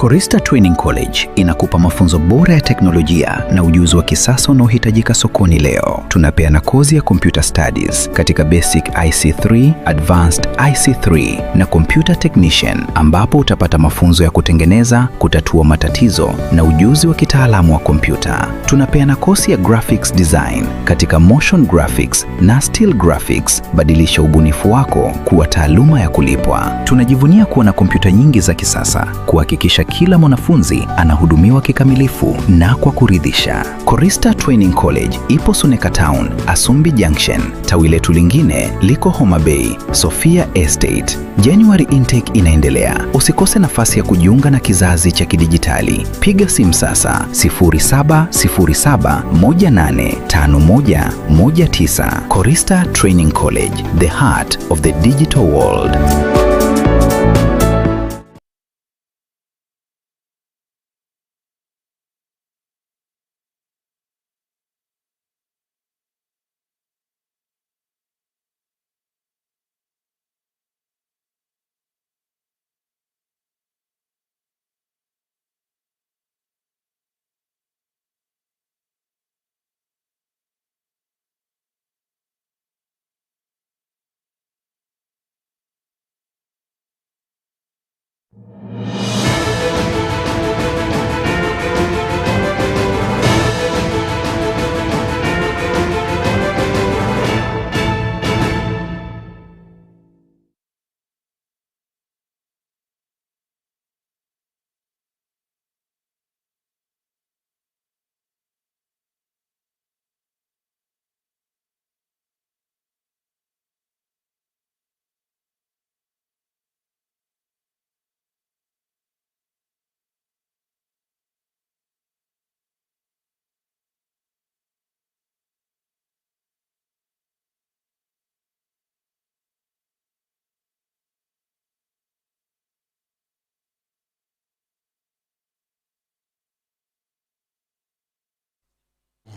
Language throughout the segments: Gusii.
Korista Training College inakupa mafunzo bora ya teknolojia na ujuzi wa kisasa unaohitajika sokoni leo. Tunapeana kozi ya computer studies katika basic IC3, advanced IC3 na computer technician, ambapo utapata mafunzo ya kutengeneza, kutatua matatizo na ujuzi wa kitaalamu wa kompyuta. Tunapeana kozi ya graphics design katika motion graphics na still graphics. Badilisha ubunifu wako kuwa taaluma ya kulipwa. Tunajivunia kuwa na kompyuta nyingi za kisasa kuhakikisha kila mwanafunzi anahudumiwa kikamilifu na kwa kuridhisha. Korista Training College ipo Suneka Town, Asumbi Junction. Tawi letu lingine liko Homa Bay, Sofia Estate. January intake inaendelea. Usikose nafasi ya kujiunga na kizazi cha kidijitali. Piga simu sasa 0707185119. Korista Training College, the heart of the digital world.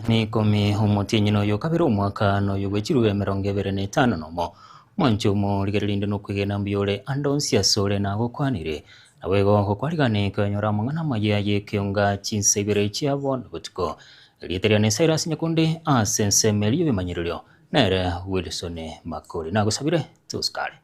Nikomi omotienyi noyo kabere omwaka noyo bwe chirubi emerongo ebere na etano nomo. Mwanche omorigereria inde nokwegena mbuya ore ande onsi asore nagokwanire. Naboigo gokwarigane koyanyora amang'ana amaya y'ekeonga chinsa ibere chia bono botuko. Erieta riane Cyrus Nyakundi ase ensemo eria y'ebimanyererio nere Wilson Makori. Nagosabire tosikare.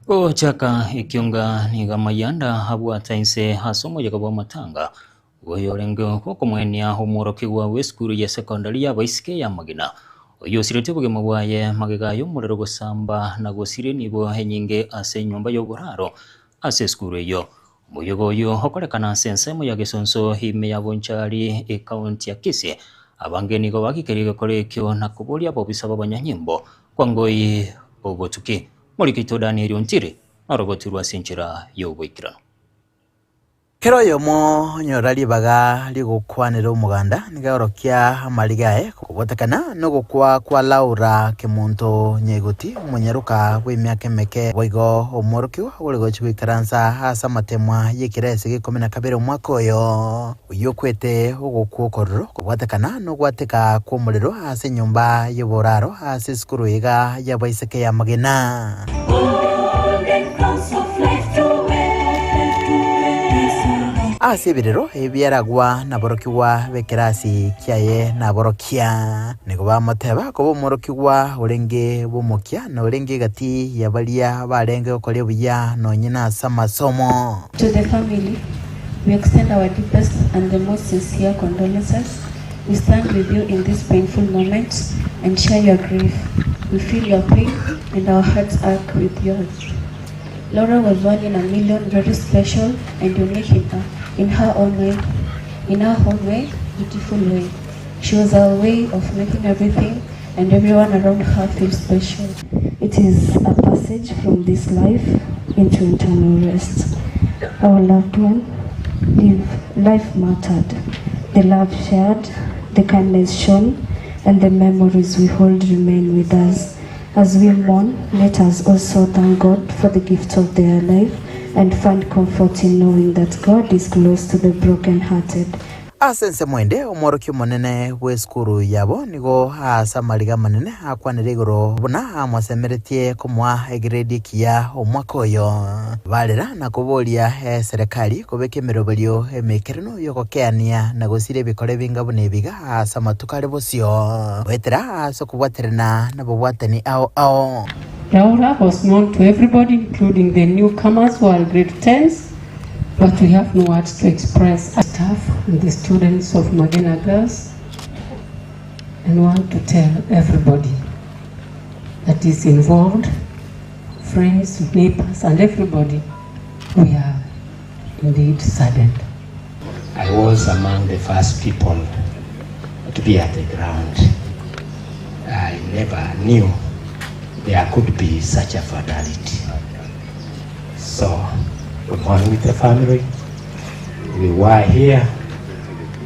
Gochaka ekionga nigo amayanda abwata inse ase omoyega bw'amatanga oyorenge okomoenia omworokigwa bw'esukuru ya secondary y'abaiseke ya Magina oyio osiretie obogima bwaye magega y'omorero gosamba na gosiria enibo enyinge ase enyomba y'oboraro ase esukuru eyio. Omoyega oyio okorekana ase ensemo ya Gesonso ime ya Bonchari ekaunti ya Kisii. Abange nigo bagikeria egekora ekio na koboria abobisa b'abanyanyimbo kwangoi obotuki. Morike oito Danieli Ontiri norogotirwe ase enchera y'oboikeranu. Kera oyomo onyora ribaga ri'ogokwanera omoganda nigo aorokia amariga aye kobwatekana nogokwa kwa Laura Kemunto Nyegoti, omonyaroka bw'emiaka emeke, boigo omworokigwa ore gochia goikaransa ase amatemwa y'ekerasi gia ikomi na kabere omwaka oyo. Oyio okwete ogokwa okororo kobwatekana nogwateka kw'omorero ase enyomba y'oboraro ase esukuru iga y'abaiseke y'amagena. Ase ebirero ebiaragwa naborokigwa b'ekerasi kiaye naborokia. Nigo bamoteba koba omworokigwa orenge bw'omokia na orenge egati ya baria barenge gokoria buya nonye nase amasomo. To the family, we extend our deepest and the most sincere condolences. We stand with you in this painful moment and share your grief. We feel your pain and our hearts ache with yours. Laura was one in a million, very special and unique in her, in her own way, in her own way, beautiful way. She was our way of making everything and everyone around her feel special. It is a passage from this life into eternal rest. Our loved one, live, life mattered. The love shared, the kindness shown, and the memories we hold remain with us. As we mourn, let us also thank God for the gift of their life and find comfort in knowing that God is close to the brokenhearted. Ase ensemo ende, omworokia omonene bw'esukuru yabo nigo aase amariga amanene akwanire igoro buna amosemeretie komoa egrade ekiya omwaka oyo. Barera na koboria eserekari kobeka emeroberio emeikeranu y'ogokeania na gosiria ebikora ebinga buna ebiga ase amatuko are bosio, goetera ase okobwaterana nabobwatani ao ao. Laura was known to everybody including the new comers who are grade tens but we have no words to express staff and the students of Magena Girls and want to tell everybody that is involved, friends, neighbors and everybody we are indeed saddened. I was among the first people to be at the ground. I never knew there could be such a fatality. So, we mourn with the family. We were here.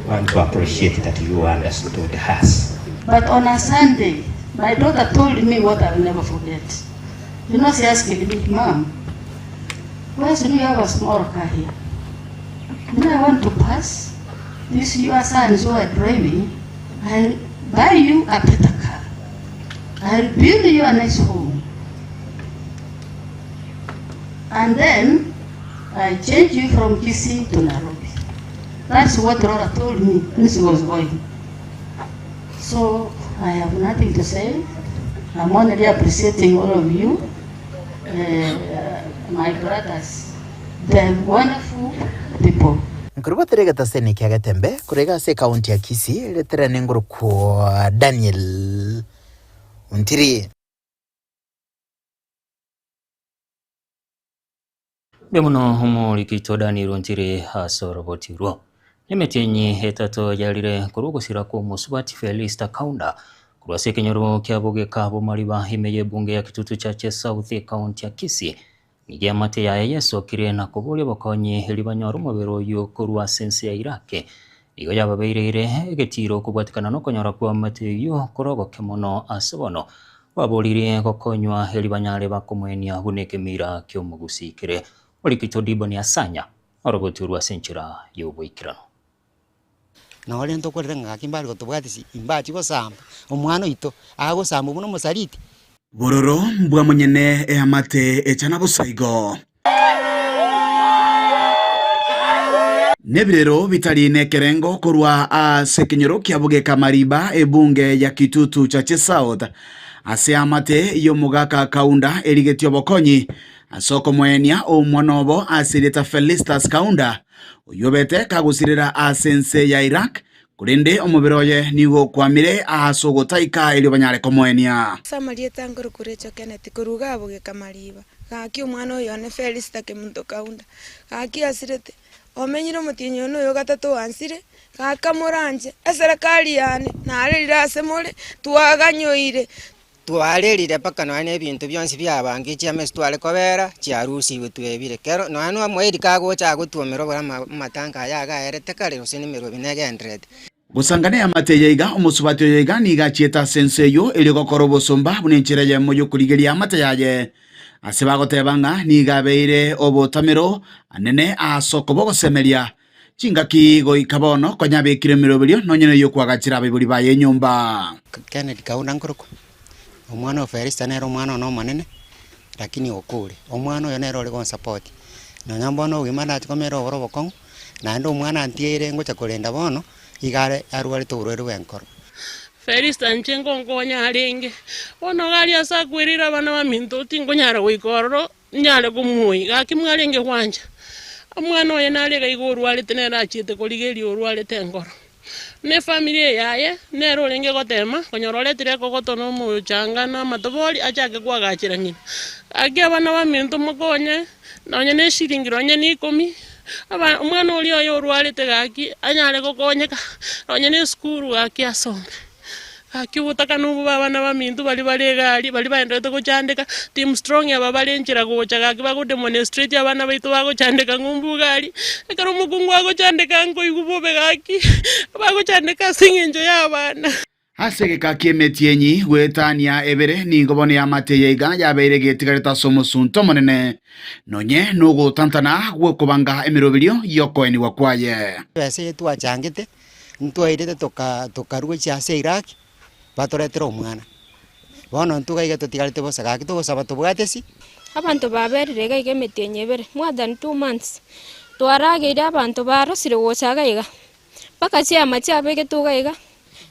Want to appreciate that you understood us. But on a Sunday, my daughter told me what I'll never forget. You know, she asked me, Mom, why should we have a small car here? You know, I want to pass this your sons who are driving. I'll buy you a better car. I'll build you a nice home. And then I change you from Kisii to Nairobi. That's what Laura told me when she was going. So I have nothing to say. I'm only appreciating all of you, uh, my brothers, the wonderful people. Nkorobotera egetaseni kia Getembe korwa iga ase ekaunti ya Kisii, retera nengorokwa Daniel Ontiri. Mbuya mono omorikito Daniel Ontiri ase oroboti orwo. Nemetienyi etato yarire korwa ogosira kw'omosubati Felista Kaunda korwa ase ekenyoro kia Bogeka Bomariba ime y'ebunge ya Kitutu Chache South ekaunti ya Kisii. Nigo eamate yaye yesokire na koboria obokonyi erio banyore omobere oyio korwa ase ense ya Iraq. Nigo yababeireire egetiiro kobwatikana nokonyora kw'eamate eyio kore ogoke mono ase bono. Baboririe gokonywa erio banyare bakomoenia buna ekemira ki'omogusii kere. Orikito Diboni Asanya, oroboti orwo ase enchera y'oboikeranu. Nore ntokorire ng'a gaki mbare gotobwatisia, imbachi gosamba omwana oito, agosambwa buna omosaliti. Bororo mbwa monyene eamate echana bosa igo. Nebirero bitari nekerengo korwa ase ekenyoro kia Bugeka Mariba ebunge ya Kitutu Chache South ase eamate y'omogaka Kaunda erigetie obokonyi ase okomoenia omwana obo ase erieta Felistus Kaunda oyio obete kagosirera ase ense ya Iraq Korende omobere oye nigo okwamire aase ogotaika erio banyare komoenia. Ase amarieta nkorokwa Rachel Kenneth korwa iga bogeka mariba, gaki omwana oyo one Felista Kemunto Kaunda, gaki asirete, omenyire omotienyi one oyo gatato oansire, gaka moranche eserekari yane narerire ase more, twaganyoire. Twarerire mpaka nonya na ebinto bionsi biabange chiamesa tware kobera chiarusigwe twebire. Kero nonya na omoiri kagocha agotwomera obore ama amatanka aya iga aerete kare gose na emerobi negendererete. Gosanga neamate eye iga, omosubati oyo iga nigo achiete ase ense eyio erio gokora obosomba buna enchera eyemo y'okorigeria amate yaye, ase bagoteba ng'a nigo abeire obotamero anene ase okoba ogosemeria. Chingaki goika bono konya abekire emeroberio nonya ney'okoagachera abaibori baye enyomba. Kennedy Kaunda nkorokwa, omwana o Felista nere omwana one omonene, lakini okure. Omwana oyo nere ore gonsupport, nonya mbono obogima ndache komera oboro obokong'u, naende omwana antigeire ngocha korenda bono, iga are arwarete oborwaire bwa enkoro. Felista inche ngonkonya arenge, bono iga aria ase akwereire abana baminto tinkonyara goika ororo. Nyare komoyia, gaki mwarenge gwancha. Omwana oye nare iga iga orwarete nere achiete korigereria orwarete enkoro. Na efamiri eye yaye, nere orenge gotema, konyora oretire ekogoto na omochanga na amatobori achake koagachera ng'ina. Gaki abana baminto mokonye, nonye na eshiringi nonye na ikomi, aba omwana oria oye orwarete gaki anyare gokonyeka, nonye na esukuru gaki asome. Gaki obotaka nobobe abana baminto baria bare iga aria, baria baendererete gochandeka, team strong aba bare nchera gocha gaki bago demonstrate abana baito bagochandeka ng'umbu iga aria, ekero omokungu agochandeka nkoigwa bobe gaki, bagochandeka ase eng'encho ya abana. Ase egeka ki'emetienyi goetania ebere nigo bono eamate eye iga yabeire egetigarete ase omosunte omonene, nonye nogotantana gw'okobanga emeroberio y'okoenigwa kwaye. Ebesa eye twachangete, ntwairete toka tokarua gochia ase Iraq, batoretere omwana. Bono intwe iga iga totigarete bosa gaki togosaba tobwate esi. Abanto baberire iga iga emetienyi ebere, more than 2 months, twarageire abanto barosire gocha iga iga, mpaka chiama chiabegetwe iga iga,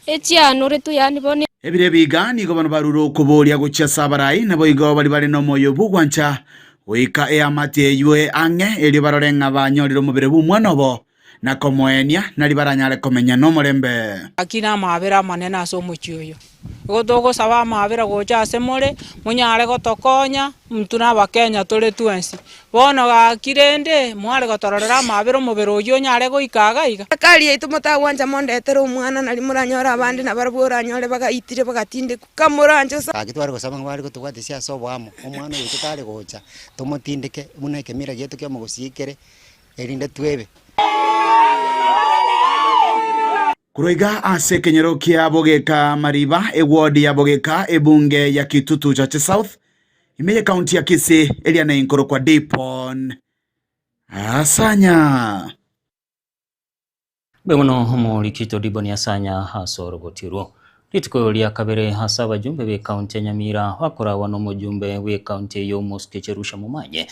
echianoretwe yaani bono. Ebiro ebi iga nigo bono barure okoboria gochia ase abarai, naboigo baria bare nomoyo bw'ogwancha goika eamate eyio ang'e, erio barore ng'a banyorire omobere bw'omwana obo, na komoenia, nario baranyare komenya nomorembe. Gaki namaabera amanene ase omochie oyo. Igo togosaba amaabera gocha ase more, monyare gotokonya, intwe na Abakenya tore twensi. Bono gaki rende, mware gotororera amaabera omobere oyio onyare goika iga iga. Serikali yaito motagwancha mondetere omwana nari moranyore abande nabarabwo oranyore bagaitire bagatindekwa kamoranche ase. Gaki tware gosaba ng'a bare gotobwatisia ase oboamo, omwana oyo totare gocha tomotindeke buna ekemira giaito kia omogusii kere, erinde twebe. Korwa iga ase ekenyoro kia Bogeka Mariba, eward ya Bogeka, ebunge ya Kitutu Chache South, ime ye county ya Kisii, eria nenkorokwa Dipon Asanya. Mbuya mono omorikito Diboni Asanya ase oroboti orwo. Rituko ria kabere ase abajumbe b'ekaunti ya Nyamira bakoragwa nomojumbe bw'ekaunti eyio Omosike Cherusha Momanyi,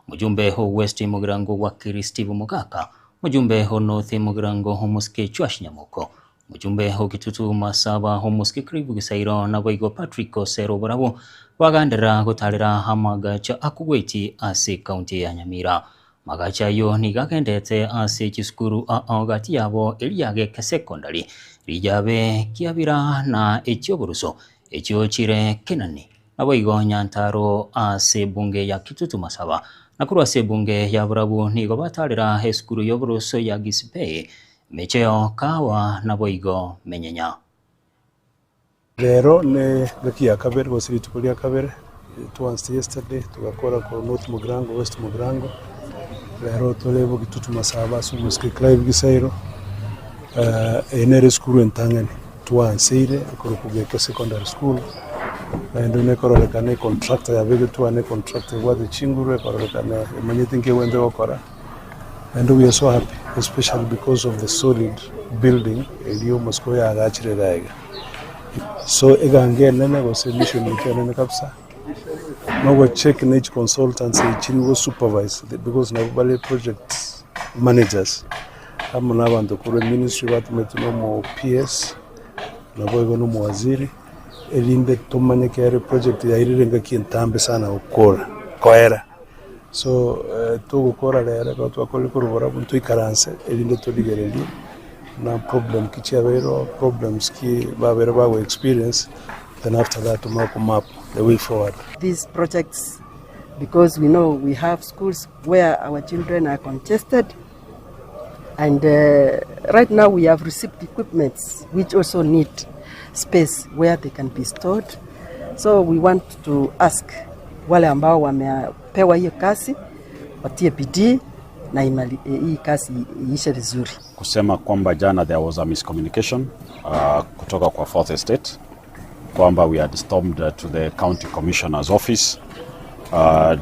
omojumbe o West Mugirango Wakili Steve Mogaka, omojumbe o North Mugirango Omosike Joash Nyamoko, omojumbe o Kitutu Masaba Omosike Clive Gisairo naboigo Patrick Osero barabwo bagenderera gotarera amagacho akogweti ase ekaunti ya Nyamira. Amagacho ayio nigo agendete ase chisukuru ao gati yabo eria geke secondary, rijabe kiabira na echi'oboruso, echio chire Kenani, naboigo Nyantaro ase ebunge ya Kitutu Masaba, na korwa ase ebunge ya Borabu nigo batarera esukuru y'oboruso ya Gisipei, Mecheo, Kahawa, naboigo Menyenya. Rero ne engaki ya kabere gose rituko ria kabere, twanzete yesterday togakora korwa North Mugirango, West Mugirango, rero tore Bogitutu Masaba ase omosike Clive Gisairo, eye nere esukuru entang'ani twanseire ekorokwa Geke Secondary School, naende buna ekororekana econtractor yabegetwe aa econtractor ebwate chinguru ekororekana emanyete nki egwenerete gokora. Naende we are so happy especially because of the solid building eria omosike oyo agachire iga iga. So egango enene gose emission yaito enene kabisa nogocheck na echi consultants chiri go supervise because nabo bare project managers amo na abanto korwa eministry batometwe na omo PS naboigo na omowaziri erinde tomanye kere project yairire engaki entambe sana gokora koera. So togokora rero ekero twakorire korwa barabwo ntoikaranse erinde torigererie buna problem ki chiabeire oo, problems ki babeire bago experience then after that tomanye ko map the way forward. These projects because we know we have schools where our children are congested and right now we have received equipments which also need space where they can be stored so we want to ask wale ambao wamepewa hiyo kazi watie bidii na imali, hii kazi iishe vizuri. Kusema kwamba jana there was a miscommunication kutoka kwa Fourth Estate kwamba we had stormed to the county commissioner's office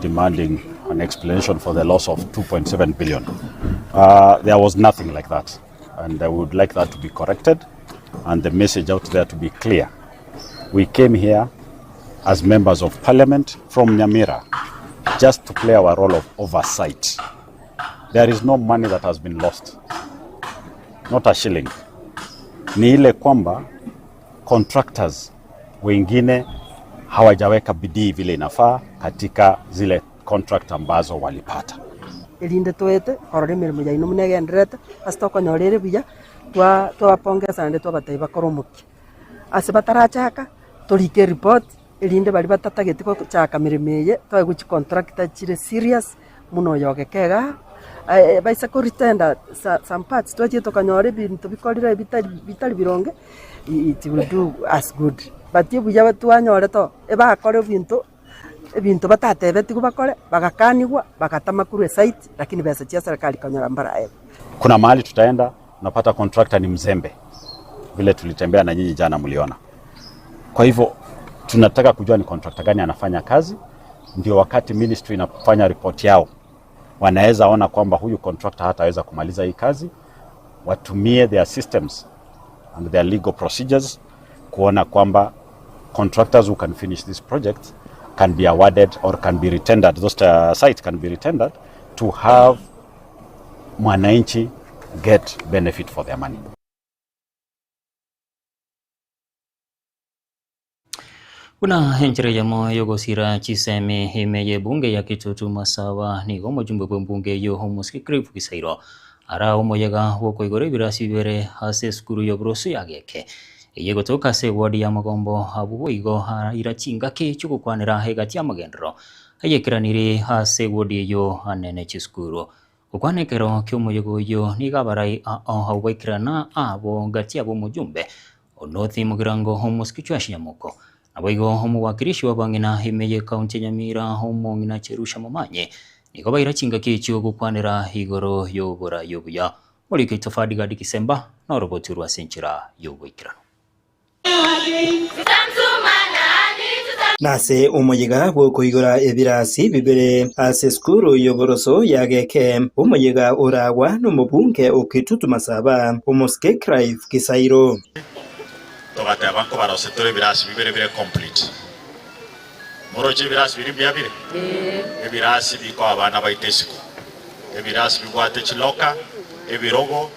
demanding an explanation for the loss of 2.7 billion. There was nothing like that and I would like that to be corrected and the message out there to be clear. We came here as members of parliament from Nyamira just to play our role of oversight. There is no money that has been lost, not a shilling. Ni ile kwamba contractors wengine hawajaweka bidii vile inafaa katika zile contract ambazo walipata. Erinde toete korora emeremo yaino buna egendererete, ase tokonyora ere buya, twa twabapongesa naende twabatebia bakore omokia. Ase batarachaka, torike eripoti, erinde baria batatageti gochaka meremo eye, toegwe chicontractor chire serious, buna oyo ogeke igaa, baise koretender some parts twachire tokanyora ebinto bikorire bitari bitari bironge, it will do us good. But obuya twanyorete oo, ebakore ebinto, ebinto batatebetigwe bakore, bagakanigwa, bagatama korwa esite, lakini besa chia serikali konyora mbaraegwe. Kuna mahali tutaenda unapata contractor ni mzembe. Vile tulitembea na nyinyi jana mliona. Kwa hivyo tunataka kujua ni contractor gani anafanya kazi, ndio wakati ministry inafanya report yao wanaweza ona kwamba huyu contractor hataweza kumaliza hii kazi, watumie their systems and their legal procedures kuona kwamba contractors who can finish this project can be awarded or can be retendered, those site can be retendered to have mwananchi get benefit for their money. Buna enchera eyemo y'ogosira chisemi ime y'ebunge ya Kitutu Masaba nigo omojumbe bw'embunge eyio omosike Cliff Gisairo ara omoyega bw'okoigora ebirasi bibere ase esukuru y'oboroso ya Geke eyio egotoka ase eward ya Magombo abwo boigo aira chingaki chi'ogokwanera egati y'amagenderero ayekeraniri ase eward eyio anene chisukuru. Gokwana ekero ki'omoyega oyio nigo abarai ao abwo baikerana abo gati ab'omojumbe o North Mugirango omosike Joash Nyamoko Naboigo omowakilishi bw'abang'ina ime y'Ekaunti ya Nyamira, omong'ina Jerusha Momanyi, nigo baira chingaki echio gokwanera igoro y'oborai obuya. Morike oito Ferdgard Kisemba noroboti rwa ase enchera y'oboikeranu. Nase omoyega bw'okoigora ebirasi bibere ase esukuru y'oboroso ya Geke, omoyega oragwa nomobunge o Kitutu Masaba, omosike Clive Gisairo. Togateba nkobarose tore ebirasi bibere bire complete. Moroche ebirasi biria mbuya bire? Ebirasi bikoa abana baito esiko. Ebirasi bibwate chiloka, ebirogo,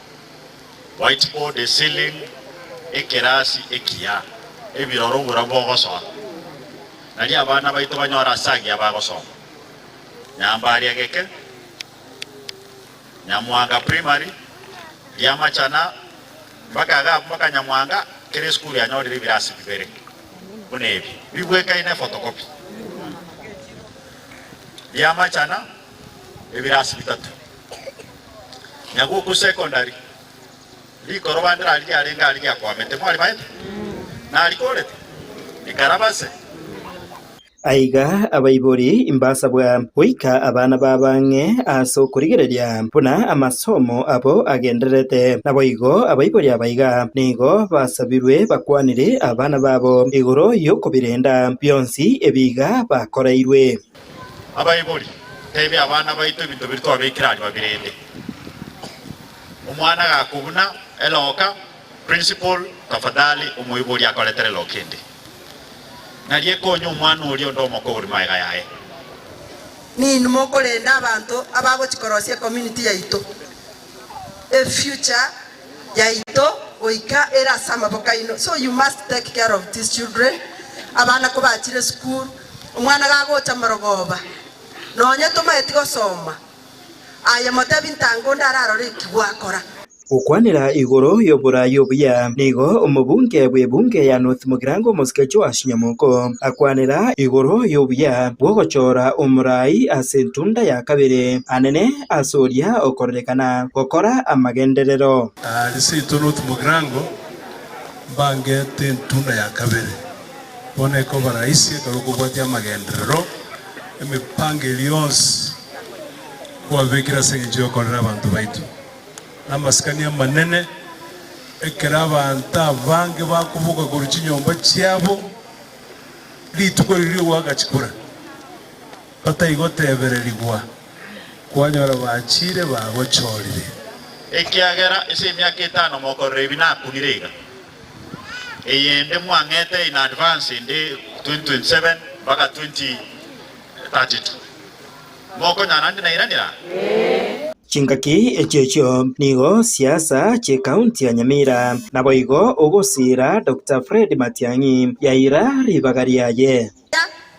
whiteboard, eceiling, ekerasi ekiya, ebiroro oborabu bogosoa. Nario abana baito banyore ase agiya bagosoma. Nyambaria geke, Nyamwanga Primary, Riamachana, Mpaka iga abwo mpaka Nyamwanga kera esukuru yanyorire ebirasi bibere buna ebi, bibwekaine efotokopi biamachana ebirasi bitato. Nyaguku Secondary rikoroba ndire riarenge aria riakwamete mwarimaete? Narikorete? Rikarabase? Aiga abaibori imbasabwa goika abana babo ang'e ase okorigereria buna amasomo abo agendererete. Naboigo abaibori aba iga nigo basabirwe bakwanere abana babo igoro y'okobirenda bionsi ebiga bakoreirwe. Abaibori, tebia abana baito ebinto biria twabekire aria babirende. Omwana gakobuna eloka, principal, tafadhali omoibori akoretere eloka ende. Nario ekonye omwana oria onde omokori magega yaye. Ninwe mokorenda abanto abagochia korosia ecommunity yaito, efuture yaito goika ere ase amaboko aino. So you must take care of these children, abana kobachire esukuru, omwana gagocha morogoba, nonye tomaeti gosoma, Aye motebi ntango onde ararore eki gwakora. Gokwanera igoro y'oboraai obuya, nigo omobunge bw'ebunge ya North Mugirango Omosike Joash Nyamoko akwanera igoro y'obuya bw'ogochora omoraai ase entunda ya kabere anene ase oria okororekana gokora amagenderero. Aria seito North Mugirango mbangete entunda ya kabere, bono ekoba rahisi ekero okobwatia amagenderero, emepango eria yonsi. Kwabekire ase engencho y'okorera abanto baito namasikani amanene, ekero abanto abange bakoboka korwa chinyomba chiabo rituko riria ri'ogoaka chikura, bataigotebererigwa, kwanyora bachire bagochorire. Ekiagera ase emiaka etano mokorora ebi nakunire iga, eyende mwang'ete in advance ende 2027 mpaka 2032. Mokonyara naende nairanera? Chingaki echio echio nigo siasa chi'ekaunti ya Nyamira naboigo ogosiira Doctor Fred Matiang'i yaira ribaga riaye.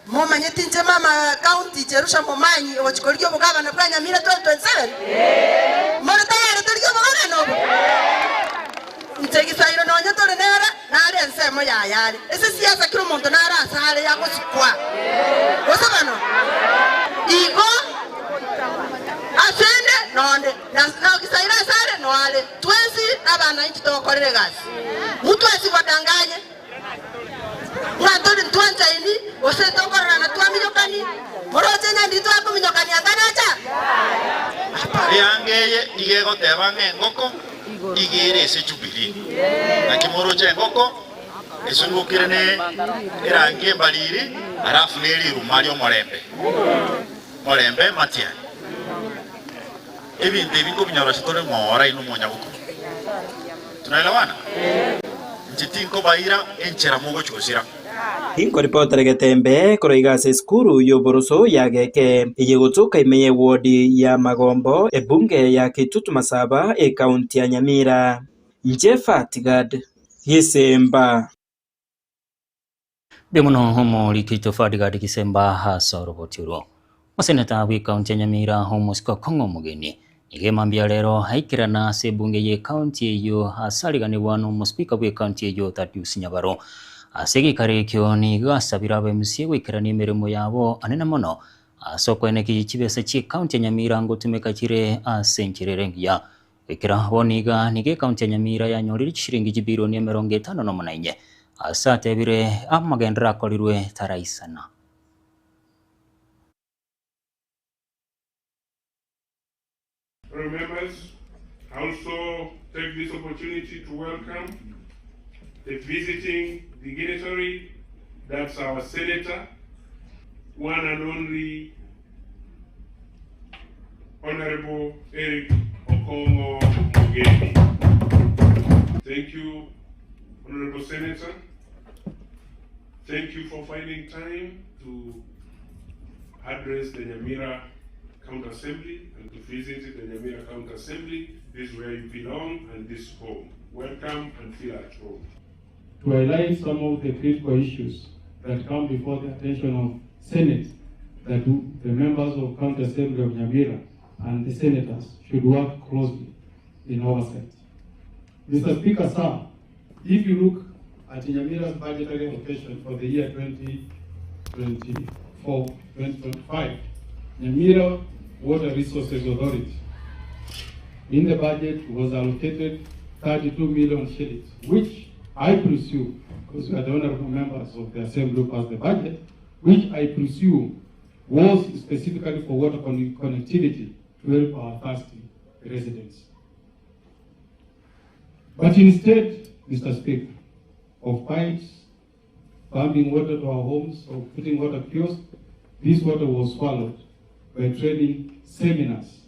Momanyeti inche mama county Jerusha Momanyi ogochia korigia obogabana bwa Nyamira 2027? More tayari torigie obogabana obo? Inche Gisairo nonye tore nere nare ensemo yaye are. Ase siasa kera omonto nare ase are yagosikwa. Gose bono? Igo asende nonde, na Gisairo ase are noare. Twensi nabananchi togokorera egasi. Mtu asiwadanganye ng'a tori ntwanchaini gose tokororana twaminyokani. Moroche ng'a ndiri twakominyokania nganacha? Eanga eye nigo egoteba ng'a engoko iga ere ase Jubilee. Naki moroche engoko esungokire ne erangi embariri, alafu ne riruma ri'omorembe. Morembe matiang'i. Ebinto ebi nkobinyorosha tore ng'ora inwe monyaboku. Tunaelewana? Inche tinkobaira enchera mogochia gosira. Inkoripotera getembe korwa iga ase esukuru y'oboroso ya Geke, eye egotoka ime y'ewodi ya Magombo, ebunge ya Kitutu Masaba, ekaunti ya Nyamira. Inche Fatgad Gisemba. Mbuya mono omoriki Fatgad Gisemba ase oroboti orwo. Omoseneta bw'ekaunti ya Nyamira omosike Okong'o Omogeni nigo emambia rero aikerana ase ebunge y'ekaunti eyio ase ariganigwa n'omospeaker bw'ekaunti eyio Thaddeus Nyabaro. Ase egeikaro ekio nigo asabire aba MCA goikerania emeremo yabo anene mono ase okoenekia chibesa chi'ekaunti ya Nyamira ngotumeka chire ase enchera ere engiya. Goikera bono iga nigo ekaunti ya Nyamira yanyorire chishilingi chibilioni 54 ase atebire amagenderero akorirwe taraisana. Honourable members, I also take this opportunity to welcome the visiting dignitary, that's our senator, one and only Honorable Eric Okongo Mugeni. Thank you, Honorable Senator. Thank you for finding time to address the Nyamira County Assembly and to visit the Nyamira County Assembly. This is where you belong and this home. Welcome and feel at home. To highlight some of the critical issues that come before the attention of Senate that the members of County Assembly of Nyamira and the senators should work closely in oversight. Mr. Speaker, sir, if you look at Nyamira's budgetary allocation for the year 2024-2025, Nyamira Water Resources Authority in the budget was allocated 32 million shillings, which I presume, because we are the honorable members of the Assembly who passed the budget, which I presume was specifically for water connectivity to help our thirsty residents. But instead, Mr. Speaker, of pipes pumping water to our homes or putting water kiosks, this water was swallowed by training seminars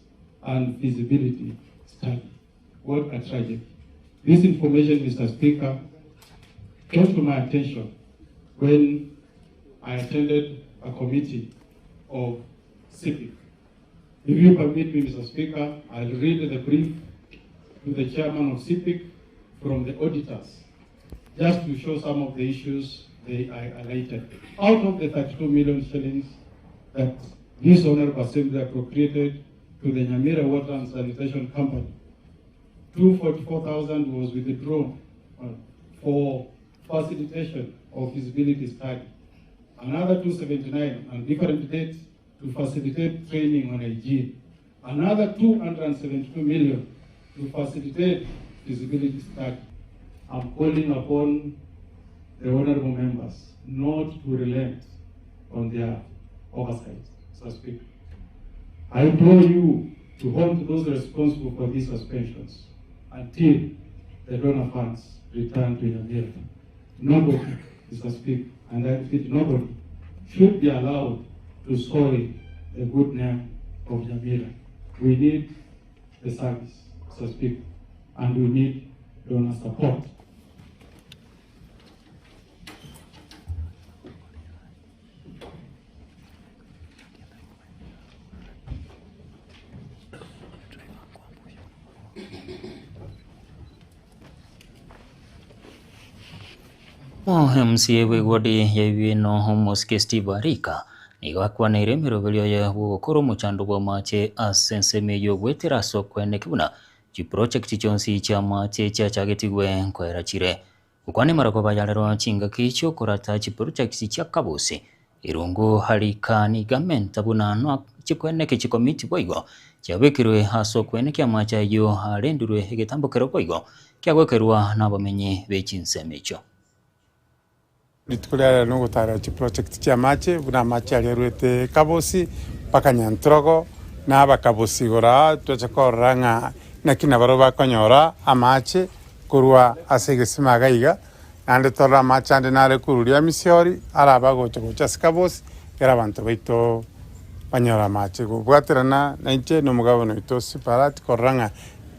and feasibility study. What a tragedy. This information, Mr. Speaker, came to my attention when I attended a committee of CIPIC. If you permit me, Mr. Speaker, I'll read the brief to the chairman of CIPIC from the auditors, just to show some of the issues they highlighted. Out of the 32 million shillings that this Honorable Assembly appropriated to the Nyamira Water and Sanitation Company, 244,000 was withdrawn for facilitation of feasibility study. Another 279 on different dates to facilitate training on hygiene. Another 272 million to facilitate feasibility study. I'm calling upon the honorable members not to relent on their oversight, Mr. Speaker. I implore you to hold those responsible for these suspensions until the donor funds return to Nyamira. Nobody, Mr. Speaker, and I repeat, nobody should be allowed to soil the good name of Nyamira. We need the service, Mr. Speaker, and we need donor support. MCA bw'ewodi ya Ibino Omosike Steve Arika nigo akwaneire emeroberio eye bw'ogokora omochando bw'amache ase ensemo eyio goetera ase okweneki buna chiproject chionsi chi'amache chiachagetigwe nkoera chire. Gokwana emaroko bayarerwa chingaki chi'okorata chiprojects chia Kabusi, Irungu, Harika, nigo amenta buna noa chikweneki chikomiti boigo chiabekirwe ase okweneki amache ayio arendirwe egetambo kero boigo kiagokerwa nabamenyi be chinsemo echio. Rituko ria rero nogotara chiproject chi'amache, buna amache aria arwete Kabosi mpaka Nyantrogo, na abakabosi igoro aa twacha korora ng'a naki nabarabwo bakonyora amache. Korwa ase egesima iga iga, naende torore amache ande nare korwa ria Misiori, arabe agocha gocha ase Kabosi, ekero abanto baito banyore amache. Gobwaterana nainche na omogabana oito Siparati korora ng'a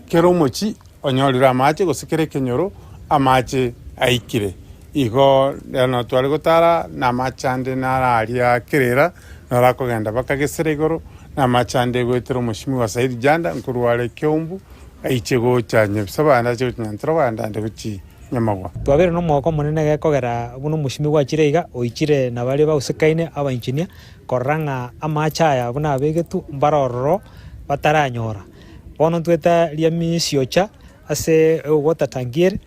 kera omochie onyorire amache, gose kera ekenyoro amache aikire. Igo rero tware gotara na amache ande naro aria kerera, naro akogenda mpaka gesera igoro, na amache ande goetera omoshimiwa Saidi Janda nkorwa are Keumbu, Aiche gocha Nyabisaba, aande ache gochia Nyantroba, aande aande gochia Nyamagwa. Twabeire nomogoko omonene gekogera buna omoshimi gwachire iga, oichire na baria bausekaine abainchinia, korora ng'a amache aya buna abegetwe mbare ororo bataranyora. Bono ntwete ria misiocha ase water tank ere,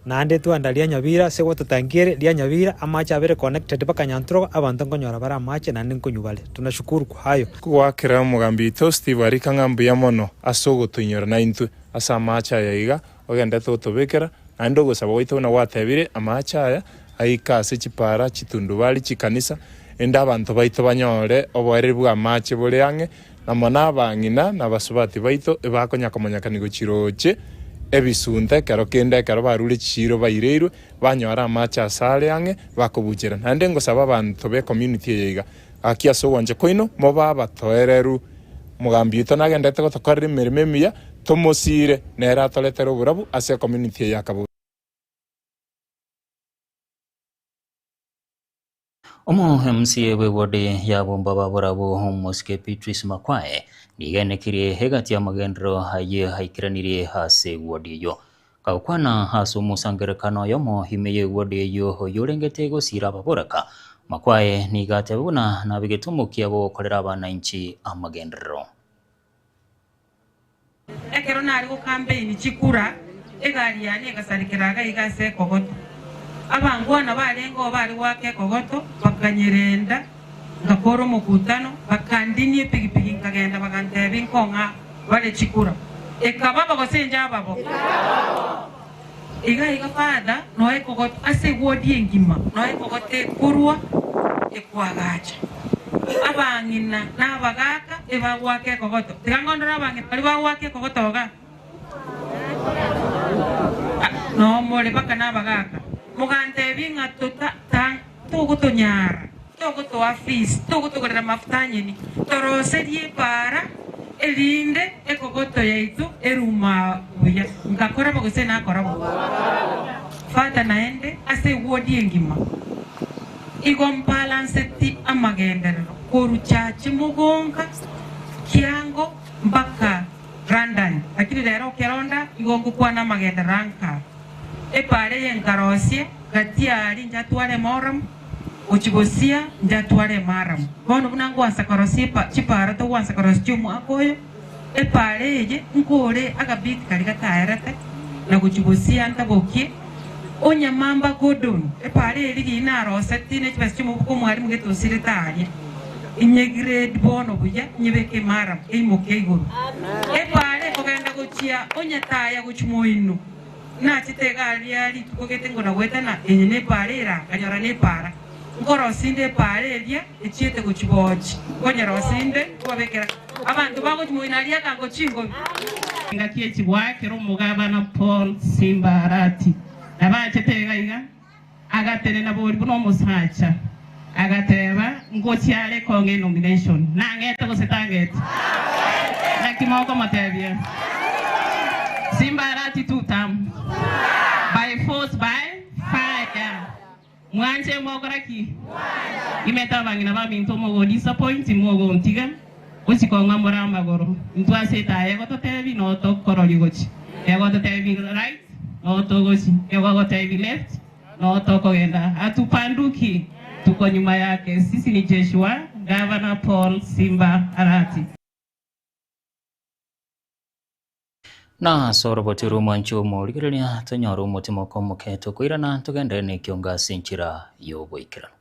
Naende twanda ria nyabira ase gwatatangiere ria nyabira, amache abere connected mpaka nyanturogo, abanto nkonyora bare amache naende nkonywa bare. Tunashukuru kwa hayo. Goakera omogambi oito Steve Arika ng'a mbuya mono ase ogotoinyora naintwe ase amache aya iga ogenderete gotobekera, naende ogosaba gwaito buna gwatebire amache aya aike ase chipara, chitundubari, chikanisa, erinde abanto baito banyore oboereri bw'amache bore ang'e, na mono abang'ina na abasubati baito ebakonya komonyekania gochia roche ebisunte ekero kende ekero barure chiiro baireirwe, banyore amache ase are ang'e bakobuchera. Naende ngosaba abanto b'ecommunity eye iga, gaki ase ogwancha kwaino mobe abatoereru. Omogambi oito nagenderete gotokorera emeremo emiya, tomosiire, nere atoretere oborabu ase ecommunity eye ya Kabosi. Omo MCA bw'ewodi ya Bombaba Borabu Omosike Beatrice Makwae nigo enekirie egati y'amagenderero ayio aikeranirie ase ewodi eyio. Kagokwana ase omosangererekano oyomo ime y'ewodi eyio oyorengete gosiira ababoraka, Makwae nigo ateba buna nabegete omokia bw'ogokorera abananchi amagenderero. Ekero nare gokampeini chikura, egari yane egasarekera iga iga ase ekogoto. Abangwana barengeo bare goaka ekogoto, bakanyerenda, ngakora omokutano, bakandinia epigipigi nkagenda bagantebia nkong'a bare chikura. Ekababa gose inche ababo? Iga iga Father, noe ekogoto ase ewodi engima, noe ekogoto ekorwa ekwagacha. Abang'ina na abagaaka ebagoaka ekogoto. Tiga ngondore abang'ina baria bagoaka ekogoto iga. Noo more mpaka na abagaaka. Mogantebie ng'a tota ta togotonyara, togotoa fees, togotogorera mafuta anyeni, toroserie epaara erinde ekogoto yaito eruma buya. Ngakora bo gose nakora bo? Fata naende ase ewodi engima igo mbalanseti amagenderero korwa Chache Mogonga, Kiango mpaka London. Lakini rero okeronda igo ngokwana amagenderero anka. Epaara eye nkarosie gati aaria njatware Moramu, gochia gosia njatware Maramu. Bono buna ngwansa korosia chipaara togwansa korosia chi'omwaka oyo, epaara eye nkore agabiti karia gataerete, na gochia gosia ntabokie onyamamba Gordon. Epaara eria riria narosetie ne chibesa chi'omobuko omwalimu getosirete aaria, inyegrade bono buya, nyebeke Emaramu eimoke igoro. Epaara ekogenda gochia onyataya gochia moino. Nachete iga aria rituko gete ngona goetana eye nepaara era, nkanyora nepaara. Nkorosia inde epaara eria echiete gochia boochi, nkonyerosia inde nkobabekera abanto bagochia moino aria akango chingobi. Engaki echigwakera omogabana Paul Simba Arati nabachete iga iga, agatenena bori buna omosacha, agateba, Ngochia are kong'a enomination, nang'ete gose tang'eti? Naki mokomotebia? Simba Arati tutam, by force by fire. Mwanche mogokora ki? Imete abang'ina baminto mogo disappoint mogontiga gochi kong'a more amagoro. Intwe ase etaya egototebi no tokororia gochi. Egototebi right no togochi. Egogotebi left no tokogenda. Hatupanduki tuko nyuma yake. Sisi ni jeshi wa Gavana Paul Simba Arati. Na ase orogoto rw'omwancho omorigereria tonyore omotimoko omoke tokoirana togenderere nekiongo ase enchera y'oboikeranu.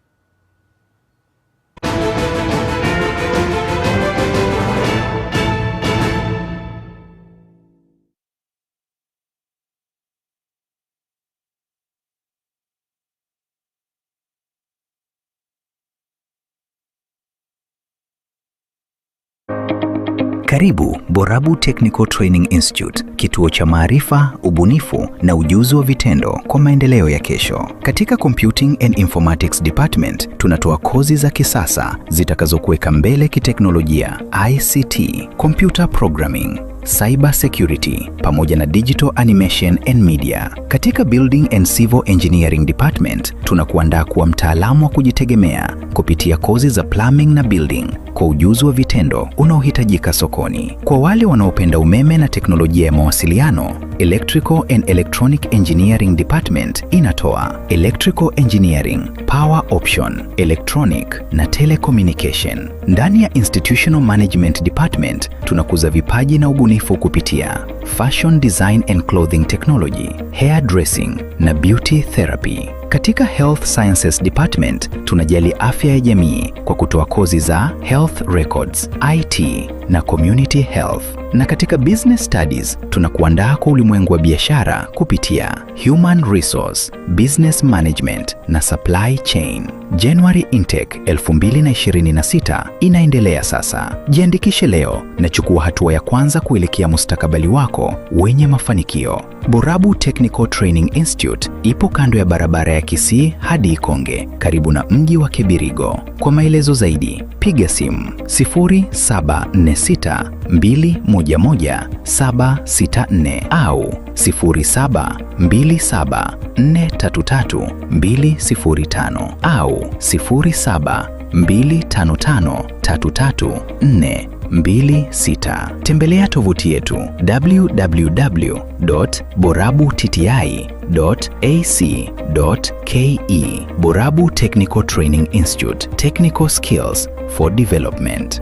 Karibu Borabu Technical Training Institute, kituo cha maarifa, ubunifu na ujuzi wa vitendo kwa maendeleo ya kesho. Katika Computing and Informatics Department tunatoa kozi za kisasa zitakazokuweka mbele kiteknolojia, ICT, computer programming, cyber security pamoja na digital animation and media. Katika Building and Civil Engineering Department tunakuandaa kuwa mtaalamu wa kujitegemea kupitia kozi za plumbing na building kwa ujuzi wa vitendo unaohitajika sokoni. Kwa wale wanaopenda umeme na teknolojia ya mawasiliano, Electrical and Electronic Engineering Department inatoa Electrical Engineering, Power Option, Electronic na Telecommunication. Ndani ya Institutional Management Department tunakuza vipaji na ubunifu kupitia Fashion Design and Clothing Technology, Hair Dressing na Beauty Therapy. Katika Health Sciences Department tunajali afya ya jamii kwa kutoa kozi za Health Records, IT na Community Health. Na katika Business Studies tunakuandaa kwa ulimwengu wa biashara kupitia Human Resource, Business Management na Supply Chain. January Intake 2026 inaendelea sasa. Jiandikishe leo na chukua hatua ya kwanza kuelekea mustakabali wako wenye mafanikio. Borabu Technical Training Institute ipo kando ya barabara ya Kisii hadi Ikonge, karibu na mji wa Kibirigo. Kwa maelezo zaidi, piga simu 0746 211 764 au 0727 433 205 au 0725 533 426. Tembelea tovuti yetu www.borabutti.ac.ke. Borabu Technical Training Institute, Technical Skills for Development.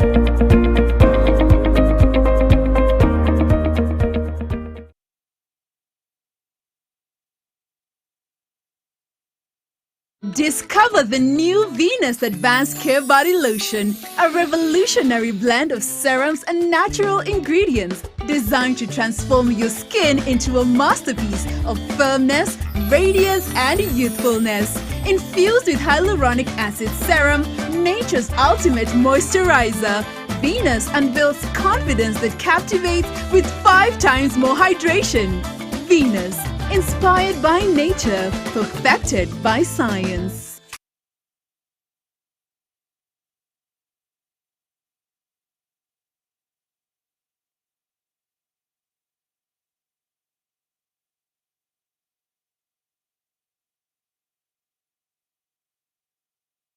Discover the new Venus Advanced Care Body Lotion, a revolutionary blend of serums and natural ingredients designed to transform your skin into a masterpiece of firmness, radiance, and youthfulness. Infused with hyaluronic acid serum, nature's ultimate moisturizer, Venus unveils confidence that captivates with 5 times more hydration. Venus, inspired by nature, perfected by science.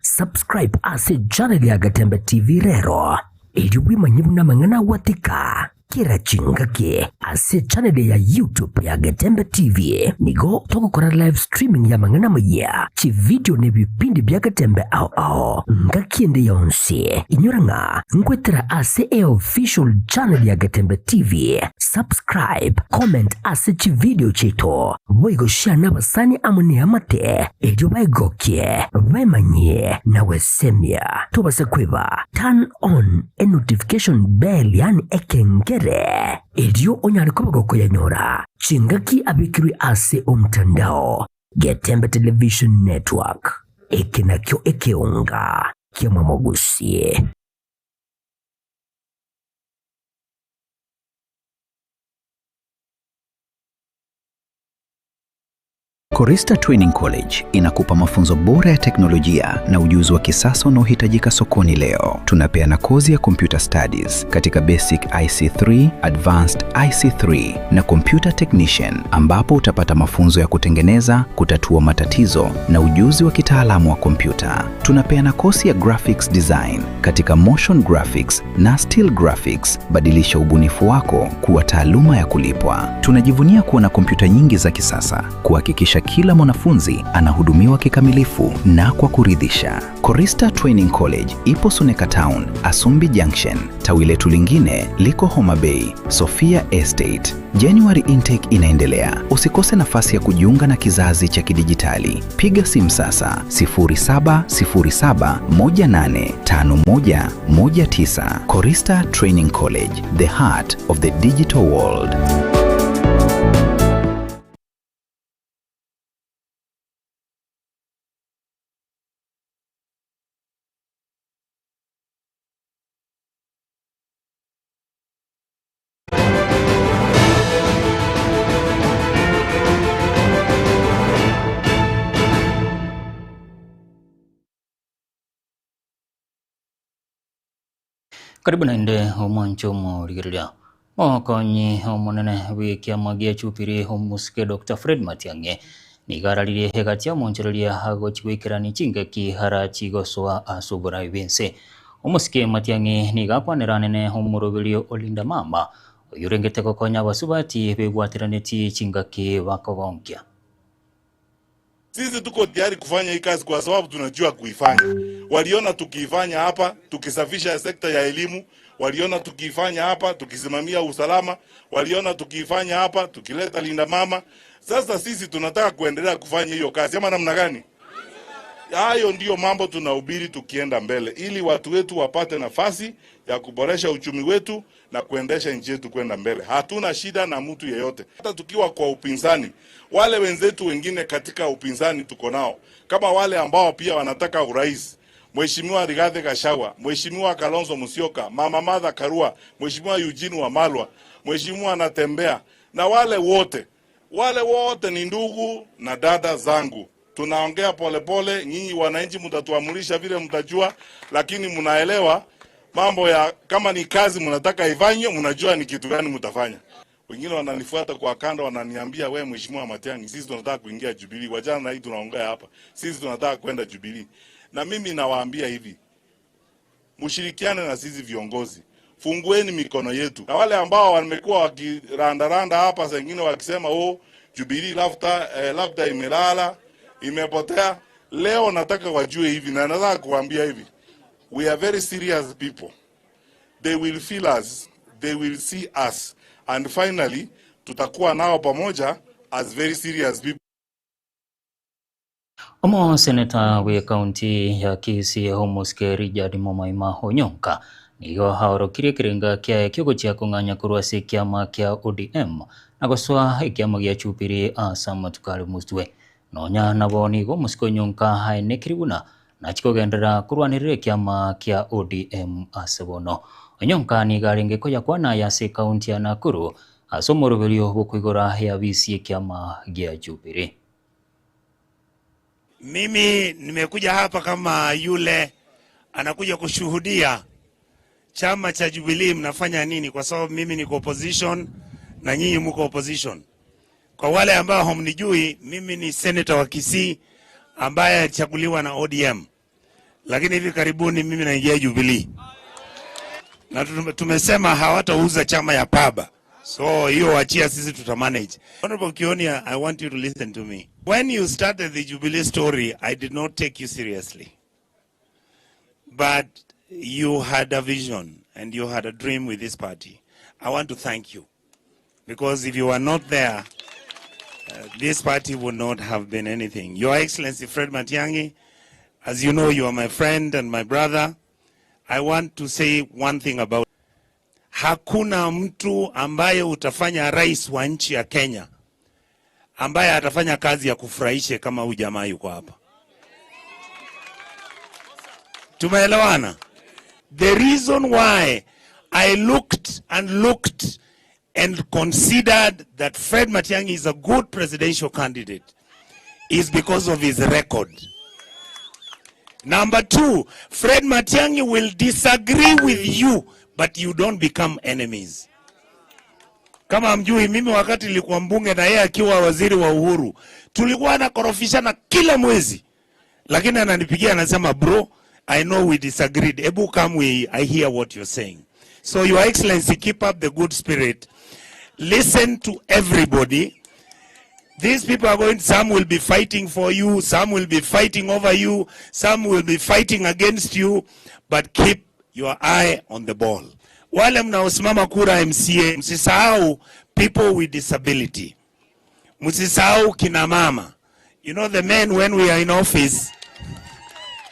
Subscribe ase channel ya Gatembe TV rero erio bwemanye buna amang'ana agwatika kera chingaki ase channel ya YouTube ya Getembe TV nigo togokora live streaming ya amang'ana amayia, chividio na ebipindi bia Getembe ao ao ngaki ende yonsi. Inyora ng'a nkwetera ase eofficial channel ya Getembe TV. Subscribe, comment ase chividio chiaito, boigo share nabasani amo neamate erio baegokie, baemanyie na gwesemia. Tobase kweba turn on enotification bell yaani ekengere erio onyare koba gokoyanyora chingaki abekirwe ase omtandao. Getembe Television Network, eke nakio ekeonga kia Mwamogusie. Korista Training College inakupa mafunzo bora ya teknolojia na ujuzi wa kisasa unaohitajika sokoni leo. Tunapeana kozi ya Computer Studies katika Basic IC3, Advanced IC3 na Computer Technician, ambapo utapata mafunzo ya kutengeneza, kutatua matatizo na ujuzi wa kitaalamu wa kompyuta. Tunapeana kozi ya Graphics Design katika Motion Graphics na Still Graphics. Badilisha ubunifu wako kuwa taaluma ya kulipwa. Tunajivunia kuwa na kompyuta nyingi za kisasa kuhakikisha kila mwanafunzi anahudumiwa kikamilifu na kwa kuridhisha. Korista Training College ipo Suneka Town, Asumbi Junction. Tawi letu lingine liko Homa Bay, Sofia Estate. January intake inaendelea. Usikose nafasi ya kujiunga na kizazi cha kidijitali. Piga simu sasa 0707185119. Korista Training College, the heart of the digital world. Karibu naende omwanche omorigereria. Omokonyi omonene bw'ekiama gia Jubilee omosike Doctor Fred Matiang'i nigo araririe egati y'omonchoreria agochia goikerania chingaki arachi gosoa ase oborai bw'ense. Omosike Matiang'i nigo akwanera anene omoroberio o Linda Mama oyorengete gokonya abasubati begwateranetie chingaki bakogonkia. Sisi tuko tayari kufanya hii kazi kwa sababu tunajua kuifanya. Waliona tukiifanya hapa, tukisafisha sekta ya elimu, waliona tukiifanya hapa, tukisimamia usalama, waliona tukiifanya hapa, tukileta Linda Mama. Sasa sisi tunataka kuendelea kufanya hiyo kazi ama namna gani? Hayo ndiyo mambo tunahubiri tukienda mbele, ili watu wetu wapate nafasi ya kuboresha uchumi wetu na kuendesha nchi yetu kwenda mbele. Hatuna shida na mtu yeyote, hata tukiwa kwa upinzani. Wale wenzetu wengine katika upinzani tuko nao, kama wale ambao pia wanataka urais, Mheshimiwa Rigathi Gachagua, Mheshimiwa Kalonzo Musyoka, Mama Martha Karua, Mheshimiwa Eugene Wamalwa, Mheshimiwa Natembeya na wale wote, wale wote ni ndugu na dada zangu. Tunaongea polepole, nyinyi wananchi mtatuamulisha vile mtajua, lakini mnaelewa mambo ya kama ni kazi mnataka ifanywe, mnajua ni kitu gani mtafanya. Wengine wananifuata kwa kando, wananiambia we, Mheshimiwa Matiang'i, sisi tunataka kuingia Jubilee, wachana na hii tunaongea hapa, sisi tunataka kwenda Jubilee. Na mimi nawaambia hivi, mshirikiane na sisi viongozi, fungueni mikono yetu. Na wale ambao wamekuwa wakirandaranda hapa, saa wakisema oh, Jubilee labda eh, labda imelala imepotea. Leo nataka wajue hivi na nataka kuambia hivi, we are very serious people. They will feel us, they will see us, and finally tutakuwa nao pamoja as very serious people. Omoseneta bw'ekaunti ya Kisii Omosike Richard Momoima Onyonka nigo aorokirie ekerenga kiaye kiogochia kong'anya korwa ase ekiama kia ODM na gosoa ekiama gia Jubilee ase amatuko are motwe. Nonya nabo nigo omosike Onyonka aenekirie buna nachie kogenderera korwanerera ekiama kia ODM ase bono. Onyonka nigo arenge koyakwana aya ase ekaunti ya Nakuru ase omoroberio bw'okoigora eabisi y'ekiama gia Jubilee. Mimi nimekuja hapa kama yule anakuja kushuhudia chama cha Jubilee mnafanya nini, kwa sababu mimi niko opposition na nyinyi mko opposition. Kwa wale ambao hamnijui, mimi ni senator wa Kisii ambaye alichaguliwa na ODM, lakini hivi karibuni mimi naingia Jubilee na tumesema hawatauza chama ya paba, so hiyo wachia sisi tutamanage. Honorable Kionia, I want you to listen to me. When you started the Jubilee story, I did not take you seriously. But you had a vision and you had a dream with this party. I want to thank you because if you were not there, this party would not have been anything. Your Excellency Fred Matiang'i, as you know, you are my friend and my brother. I want to say one thing about Hakuna mtu ambaye utafanya rais wa nchi ya Kenya ambaye atafanya kazi ya kufurahisha kama huyu jamaa yuko hapa. Tumeelewana? The reason why I looked and looked and considered that Fred Matiang'i is a good presidential candidate is because of his record. Number two, Fred Matiang'i will disagree with you, but you don't become enemies. Kama mjui, mimi wakati nilikuwa mbunge na yeye akiwa waziri wa Uhuru, tulikuwa nakorofishana kila mwezi, lakini ananipigia anasema, bro, I know we disagreed. Ebu come we, I hear what you're saying. So your excellency, keep up the good spirit. Listen to everybody. These people are going, some will be fighting for you, some will be fighting over you, some will be fighting against you, but keep your eye on the ball. Wale mnaosimama kura MCA, msisahau people with disability. Msisahau kina mama. You know the men when we are in office,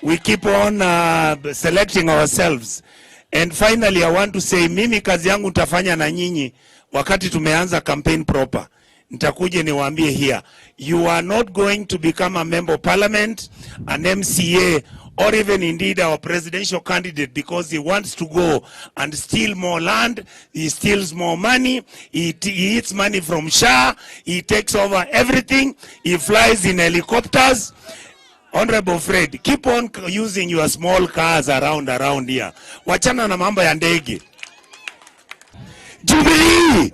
we keep on selecting ourselves. And finally, I want to say, mimi kazi yangu nitafanya na nyinyi wakati tumeanza campaign proper. Nitakuja niwaambie here, you are not going to become a member of parliament, an MCA, or even indeed our presidential candidate because he wants to go and steal more land, he steals more money, he eats money from SHA, he takes over everything, he flies in helicopters. Honorable Fred, keep on using your small cars around around here. Wachana na mambo ya ndege. Jubilee!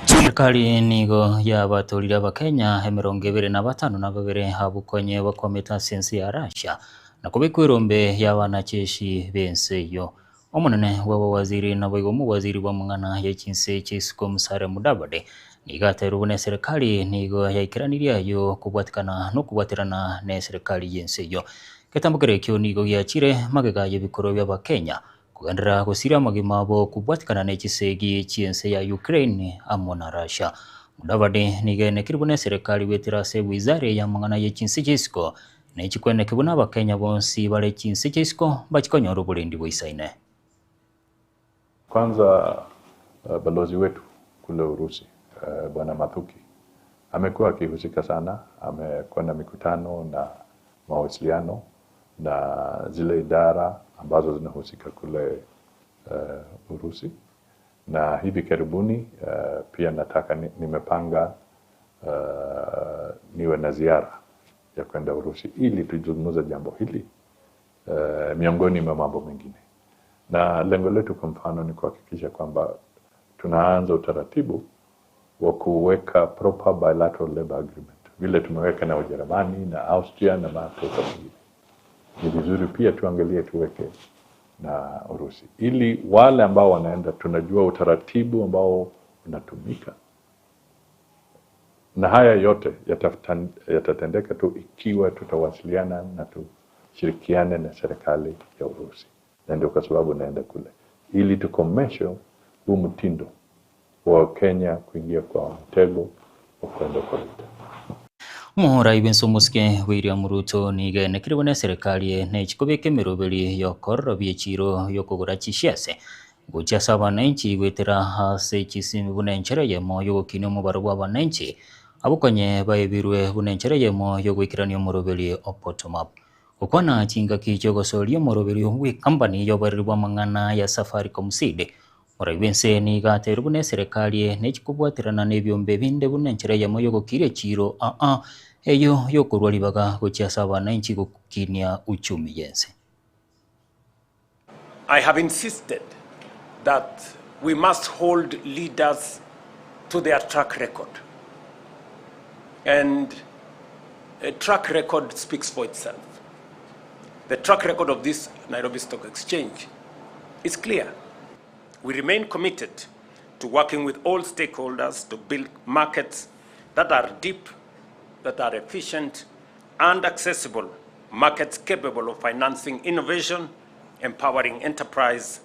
Serikali nigo yabatorire abakenya emerongo ebere na batano na babere abwo konye bakwamete ase ense ya Russia na kobekwa erombe y'abanacheshi b'ense eyio. Omonene bw'abawaziri naboigo omowaziri bw'amang'ana ye chinse chi'isiko Musalia Mudavadi nigo ateirwe buna eserekari nigo yaikeranirie ayio kobwatikana nokobwaterana neserekari y'ense eyio. Egetambo ekio nigo giachire magega y'ebikorwa bi'Abakenya kogenderera gosiria amagima abo kobwatikana ne chisegi chi'ense ya Ukraine amo na Russia. Mudavadi nigo enekire buna eserekari goetera ase ewizara y'amang'ana ye chinse chi'isiko Nechikweneke buna Abakenya bonsi bare chinse chia isiko mbachi konyora oborendi boisaine. Kwanza balozi wetu kule Urusi Bwana Mathuki amekuwa akihusika sana, amekuwa na mikutano na mawasiliano na zile idara ambazo zinahusika kule Urusi, na hivi karibuni pia nataka nimepanga niwe na ziara ya kwenda Urusi ili tuzungumze jambo hili miongoni mwa mambo mengine. Na lengo letu kwa mfano ni kuhakikisha kwamba tunaanza utaratibu wa kuweka proper bilateral labor agreement vile tumeweka na Ujerumani na Austria na mataifa mengine. Ni vizuri pia tuangalie tuweke na Urusi ili wale ambao wanaenda tunajua utaratibu ambao unatumika, na haya yote yatatendeka tu ikiwa tutawasiliana na tushirikiane na serikali ya Urusi, na ndio kwa sababu naenda kule ili tukomeshe huu mtindo wa Kenya kuingia kwa mtego wa kwenda kwa vita. Omorai bw'ense omosike William Ruto nigo enekire buna eserekari nechi kobeka emeroberi y'okororobia echiro y'okogora chishares gochia ase abananchi goetera ase chisimi buna enchera eyemo y'ogokinia omobaro bwa abananchi abwo konye baebirwe buna enchera eyemo y'ogoikerania omoroberi o bottom up. Gokwana chingaki chiogosoria omoroberi bw'ecompany y'oboreri bw'amang'ana ya Safaricom Seed Omorai bw'ense nigo ateirwe buna eserekari nechi kobwaterana nebiombe binde buna enchera eyemo y'ogokiria echiro aa eyio y'okorwa ribaga gochia ase abananchi gokinia uchumi y'ense. I have insisted that we must hold leaders to their track record. And a track record speaks for itself. The track record of this Nairobi Stock Exchange is clear. We remain committed to working with all stakeholders to build markets that are deep, that are efficient, and accessible, markets capable of financing innovation, empowering enterprise,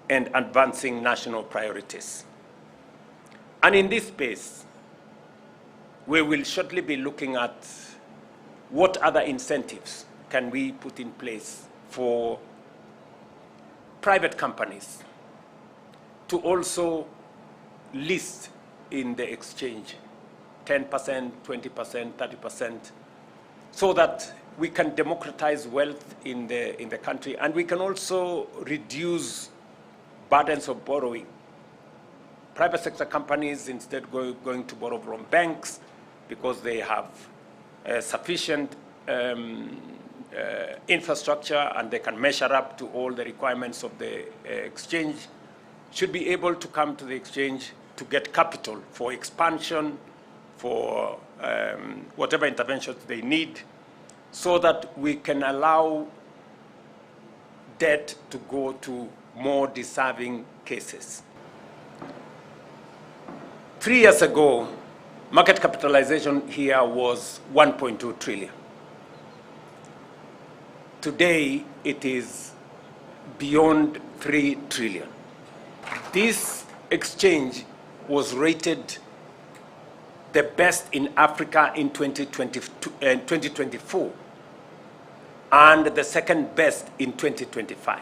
and advancing national priorities. And in this space, we will shortly be looking at what other incentives can we put in place for private companies to also list in the exchange 10%, 20%, 30%, so that we can democratize wealth in the country, and we can also reduce burdens of borrowing. Private sector companies instead going to borrow from banks because they have sufficient infrastructure and they can measure up to all the requirements of the exchange, should be able to come to the exchange to get capital for expansion, for whatever interventions they need, so that we can allow debt to go to more deserving cases. 3 years ago, market capitalization here was 1.2 trillion. Today, it is beyond 3 trillion. This exchange was rated the best in Africa in 2024 and the second best in 2025.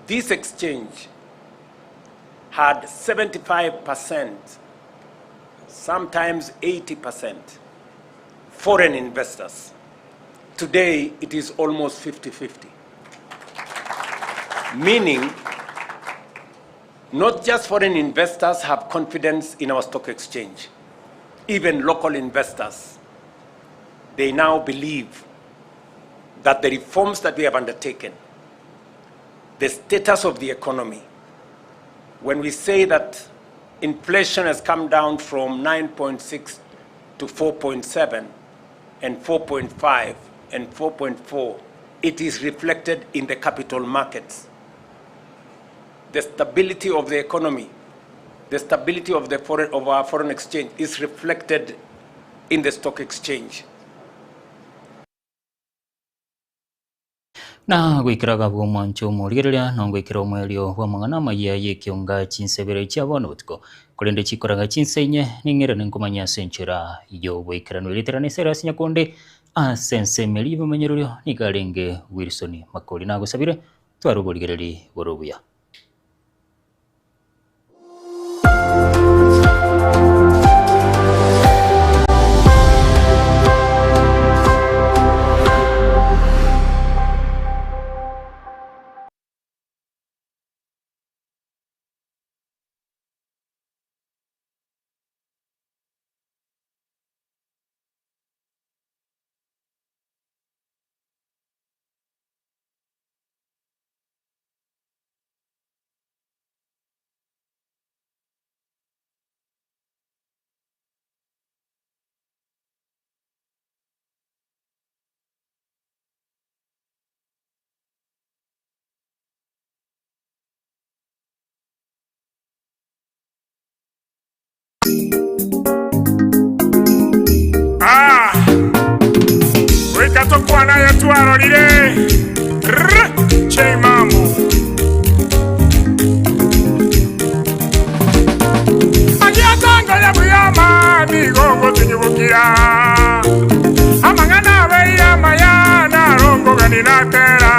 This exchange had 75%, sometimes 80% foreign investors. Today, it is almost 50-50. Meaning, not just foreign investors have confidence in our stock exchange. Even local investors, they now believe that the reforms that we have undertaken, the status of the economy, when we say that inflation has come down from 9.6 to 4.7 and 4.5 and 4.4, it is reflected in the capital markets. The stability of the economy, the stability of, the foreign, of our foreign exchange is reflected in the stock exchange. Na goikera gabwo omwancho omorigereria, na ngoikera omoerio bw'amang'ana amayia y'ekionga chinsebere chia bono botuko, korende chikoraga chinsa inye, ning'irane nkomanye ase enchera y'oboikeranu. Erieta riane Silas Nyakonde, ase ensemo eria y'obomenyererio nigo arenge Wilson Makori. Nagosabire tware oborigereri bore obuya. Ah, goika tokwana aye twarorire Rr, J Mambo. Agiatangoya buya amani gogotunyubukia amang'ana abeire amaya narongogani natera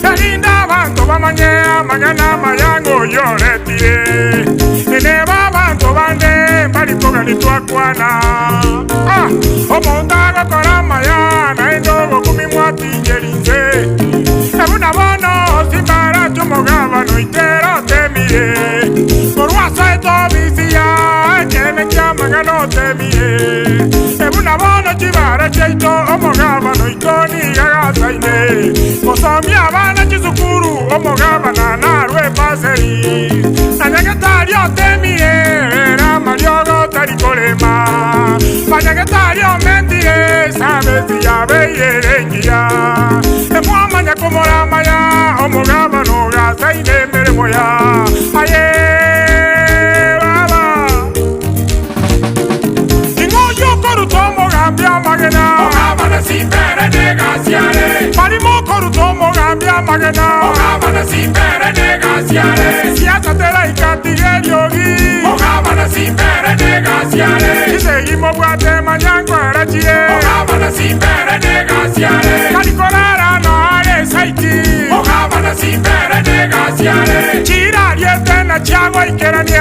Erinda abanto bamanye amang'ana amaya ng'oyoretire Eneba abanto bande mbarikogani twakwana Ah, omonto agokora amaya naende obokumi mwatingerinse Ebuna bono simbarache omogabano itero otemire Korwa ase etobisi ya ekeene kia amang'ana otemire Ebuna bono chibara chiaito omogabano ito niga gasaine Gosomia abana chisukuru omogabana narwe epaseri Na nyagetari otemire era amariogo tari korema Banyagetari omentire sabesi yabeire engiya Emwamanya komoramaya omogabano gasaine emeremo ya Aye baba Ing'oyo okoruta omogambi amagena Ogabana simbere negasiare Barimo okoruta omogambi amagena Ogabana simbere negasiare Siasa teraikatiga eriogi Ogabana simbere negasiare Chisegi mobwate manyango chire Ogabana simbere negasiare Kari korara no are saiti Ogabana simbere negasiare Chirariete na chiagoikerania